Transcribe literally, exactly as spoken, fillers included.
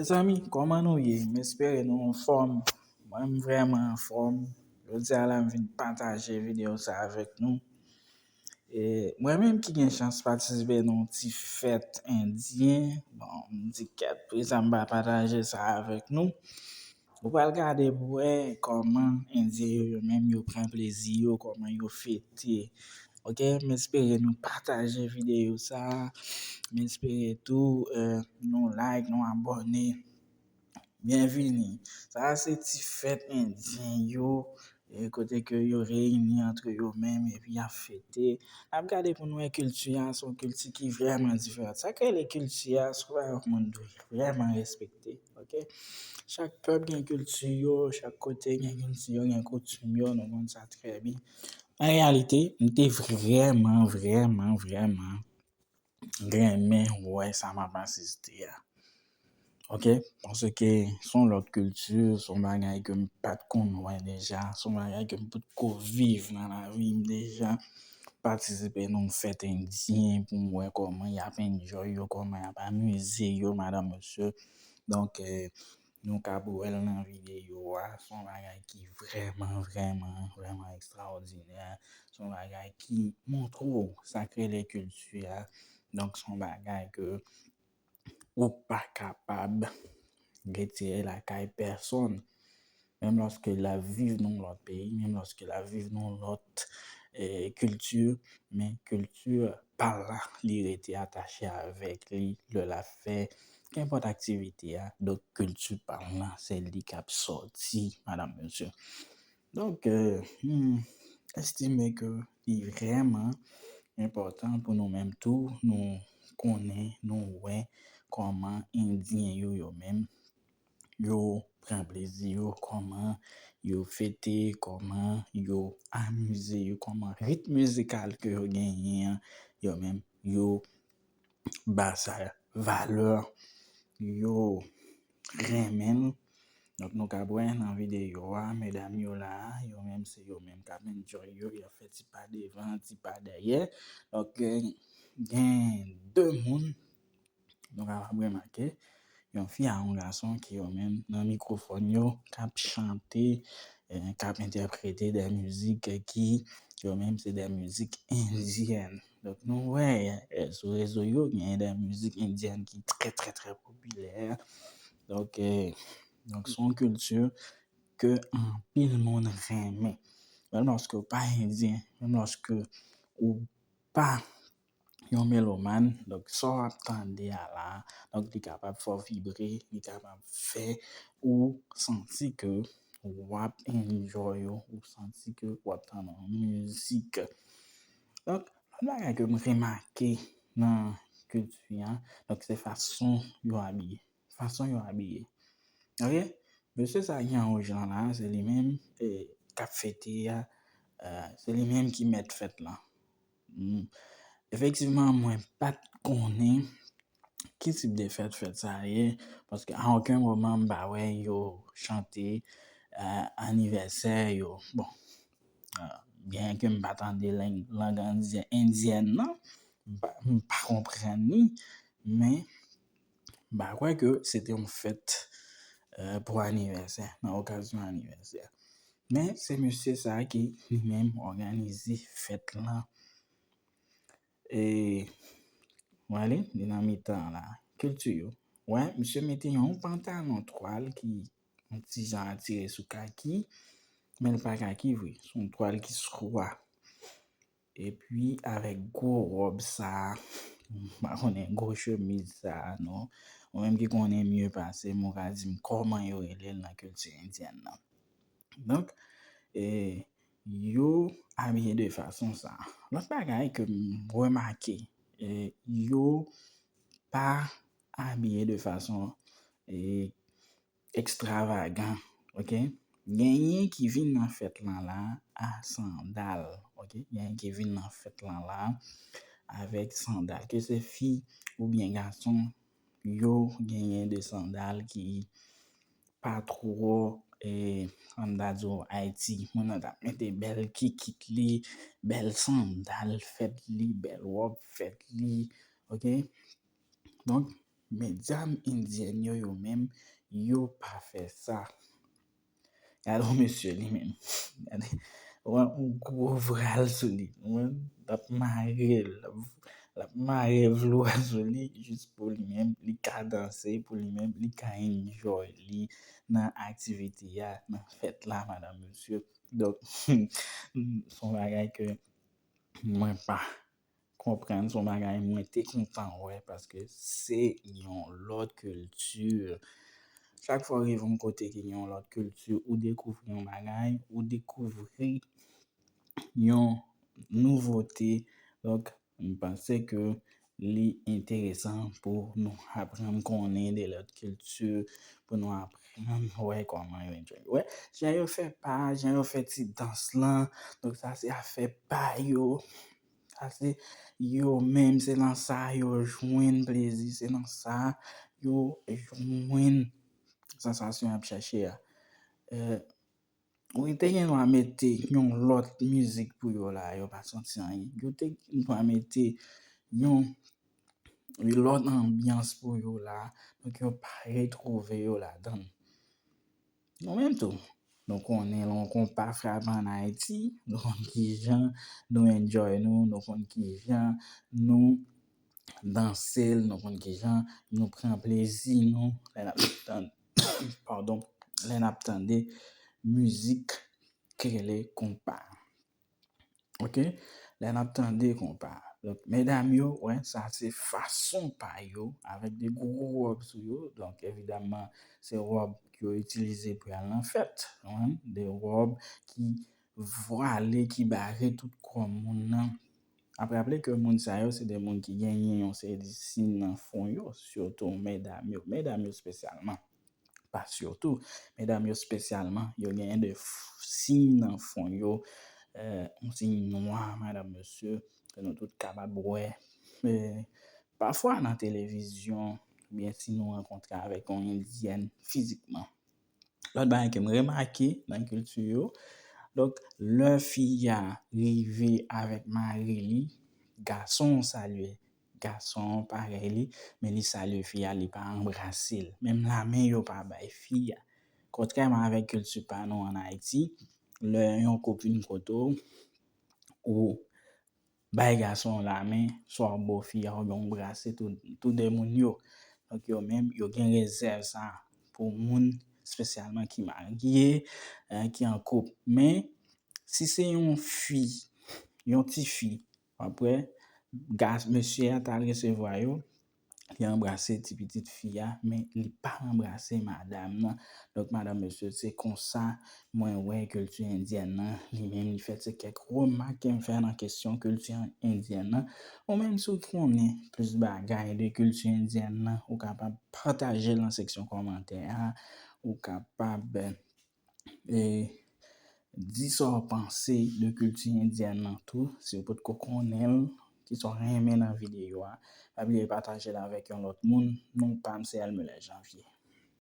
Mezanmi, kòman nou ye? M espere nou anfòm. Mwen, m vrèman anfòm. Jodi a la, m vin pataje videyo sa avèk nou. E mwen menm ki gen chans patisipe nan yon ti fèt endyen, bon, m di kèt, poukisa m pa pataje sa avèk nou? Ou pral gade pou wè kòman endyen yo, yo menm, yo pran plezi yo, kòman yo fete. Ok, m espere nou pataje videyo sa. M espere tou, eh, nou like, nou abòne. Byenvini. Sa a se ti fèt endyen yo, eh, kote ke yo reyini antre yo menm epi y ap fete. N ap gade pou nou wè kilti a, se yon kilti ki vrèman diferan. Sa k rele kilti a, se yon bagay moun dwe vrèman respekte, ok? Chak pèp gen kilti yo, chak kote gen kilti yo, gen koutim yo, nou konn sa trè byen. An reyalite, m te vrèman, vrèman, vrèman renmen wè sa m ap asiste a. Ok? Paske se yon lòt kilti, se yon bagay ke m pa t konn wè deja, se yon bagay ke m potko viv nan lavi m deja. Patisipe nan yon fèt endyen pou m wè kòman y ap enjoy yo, kòman y ap amize yo, madanm, mesye. Donk, eh, nou ka pou wè l nan videyo a, se yon bagay ki vrèman, vrèman, vrèman ekstraòdinè. Se yon bagay ki montre w sa k rele kilti a. Donk, se yon bagay ke ou pa kapab retire lakay pèsonn. Menm lòske l ap viv nan yon lòt peyi, menm lòske l ap viv nan yon lòt, eh, kilti, men kilti pa l la, li rete atache avèk li lè l ap fè kenpòt aktivite a. Donk, kilti pa l la, se li k ap sòti, madanm, mesye. Donk, eh, m estime ke li vrèman enpòtan pou nou menm tou, nou konnen, nou wè kòman endyen yo, yo menm, yo pran plezi yo, kòman yo fete, kòman yo amize yo, kòman rit mizikal ke yo genyen an, yo menm, yo ba sa valè, yo renmen l. Donk, nou ka wè nan videyo a, medam yo la, yo menm se yo menm k ap enjoy yo, y ap fè ti pa devan, ti pa dèyè. Donk, gen, gen de moun, nou kapab remake, yon fi a yon gason ki yo menm nan mikwofòn yo, k ap chante, eh, k ap entèprete de mizik ki yo menm se de mizik endyèn. Donk, nou wè, eh, sou rezo yo, gen de mizik endyèn ki trè, trè, trè popilè. Donk, eh, donk, se yon kilti ke anpil moun renmen. Menm lòske w pa endyen, menm lòske ou pa yon melomàn, donk, sa w ap tande a la, donk, li kapab fè w vibre, li kapab fè ou santi ke w ap enjoy ou, ou santi ke w ap tande yon mizik. Donk, lòt bagay ke m remake nan kilti a, donk, se fason yo abiye. Fason yo abiye. Ok? Mesye sa ki an wouj lan la, se li menm, eh, k ap fete a, eh, se li menm ki mèt fèt lan. Hmm. Efektivman, mwen pa t konnen ki tip de fèt fèt sa ye, paske a okenn moman m pa wè yo chante, eh, anivèsè yo. Bon, eh, byenke m pa tande lang, lang endyen, endyèn nan, m pa, m pa konprann li, men m pa kwè ke se te yon fèt, eh, pou anivèsè, nan okazyon anivèsè. Men se mesye sa ki li menm òganize fèt lan. E, w ale, li nan mitan la. Kilti yo. Wè, misye mete yon pantalon twal ki yon ti jan atire sou kaki, men l pa kaki vre. Se yon twal ki swa. Epi, avèk gwo wòb sa a, m pa konnen gwo chemiz sa a, non. Ou menm ki konnen mye pase m, ou ka di m kòman yo rele l nan kilti endyèn nan. Donk, e, yo abiye de fason sa. Lòt bagay ke m remake, e, yo pa abiye de fason, e, ekstravagan, ok? Genyen ki vin nan fèt lan la a sandal, ok? Genyen ki vin nan fèt lan la avèk sandal. Ke se fi oubyen gason, yo genyen de sandal ki pa twò, e, ann ta di w, Ayiti. Moun nan t ap mete bèl kikit li, bèl sandal fèt li, bèl wòb fèt li, ok? Donk, Men dam endyèn yo, yo menm, yo pa fè sa. Gade yon mesye li menm. Gade, wè, yon gwo vral sou li. Wè, l ap mare, l ap, l ap mare vloua sou li jis pou li menm, li ka danse pou li menm, li ka enjoy li nan aktivite a, nan fèt la, madanm, mesye. Donk, se yon bagay ke mwen pa konprann, se yon bagay mwen te kontan wè, paske se yon lòt kilti. Chak fwa w rive yon kote ki gen yon lòt kilti, ou dekouvri yon bagay, ou dekouvri yon nouvote. Donk, m panse ke li enteresan pou nou aprann konnen de lòt kilti, pou nou aprann wè kòman yo enjoy. Wè, jan yo fè pa, jan yo fè ti dans lan, donk sa se afè pa yo. Sa se yo menm, se nan sa yo jwenn plezi, se nan sa yo jwenn sansasyon y ap chèche a. Eh, ou te gen dwa mete yon lòt mizik pou yo la, yo pa santi anyen. Yo te gen dwa mete yon, yon lòt anbyans pou yo la, donk yo pa retwouve yo ladan l. Nou menm tou, nou konnen lè yon konpa frape ann Ayiti, nou konn kijan nou enjoy nou, nou konn kijan nou danse l, nou konn kijan nou pran plezi nou lè n ap tande, padon, lè n ap tande mizik ki rele konpa. Oke? Lè n ap tande konpa. Donk, medam yo, wè, sa se fason pa yo, avèk de gwo wòb sou yo. Donk, evidamman, se wòb ke yo itilize pou y al nan fèt. Wè, de wòb ki vwale, ki bare tout kò moun nan. Ap raple ke moun sa yo, se de moun ki genyen yon seri de siy nan fwon yo, sitou medam yo, medam yo espesyalman. Pa sitou, medam yo espesyalman, yo genyen de f-, siy nan fwon yo, eh, yon siy nwa, madanm, mesye, ke nou tout kapab wè, eh, pafwa nan televizyon, oubyen si nou rankontre avèk yon endyèn fizikman. Lòt bagay ke m remake nan kilti yo, donk, lè fi a rive avèk mari li, gason an salye gason an parèy li, men li salye fi a, li pa anbrase l. Menm lamen yo pa bay fi a. Kontrèman avèk kilti pa nou ann Ayiti, lè yon koup vin kote w, ou bay gason an lamen, swa w ba w fi a, oubyen w brase tou, tou de moun yo. Donk, yo menm, yo gen rezèv sa a pou moun, espesyalman ki marye, eh, ki an koup. Men, si se yon fi, yon ti fi, apre, gas-, mesye a t al resevwa yo, li anbrase ti pitit fi a, men li pa anbrase madanm nan. Donk, madanm, mesye, se konsa mwen wè kilti endyèn nan, li menm, li fèt. Se kèk remak ke m fè nan kesyon kilti endyèn nan. Ou menm, si w konnen plis bagay de kilti endyèn nan, ou kapab pataje l nan seksyon kòmantè a, ou kapab, e, di sa w panse de kilti endyèn nan tou, si w potko konnen l, kisa w renmen nan videyo a. Pa bliye pataje l avèk yon lòt moun. Non pa m se Elmeler Janvier.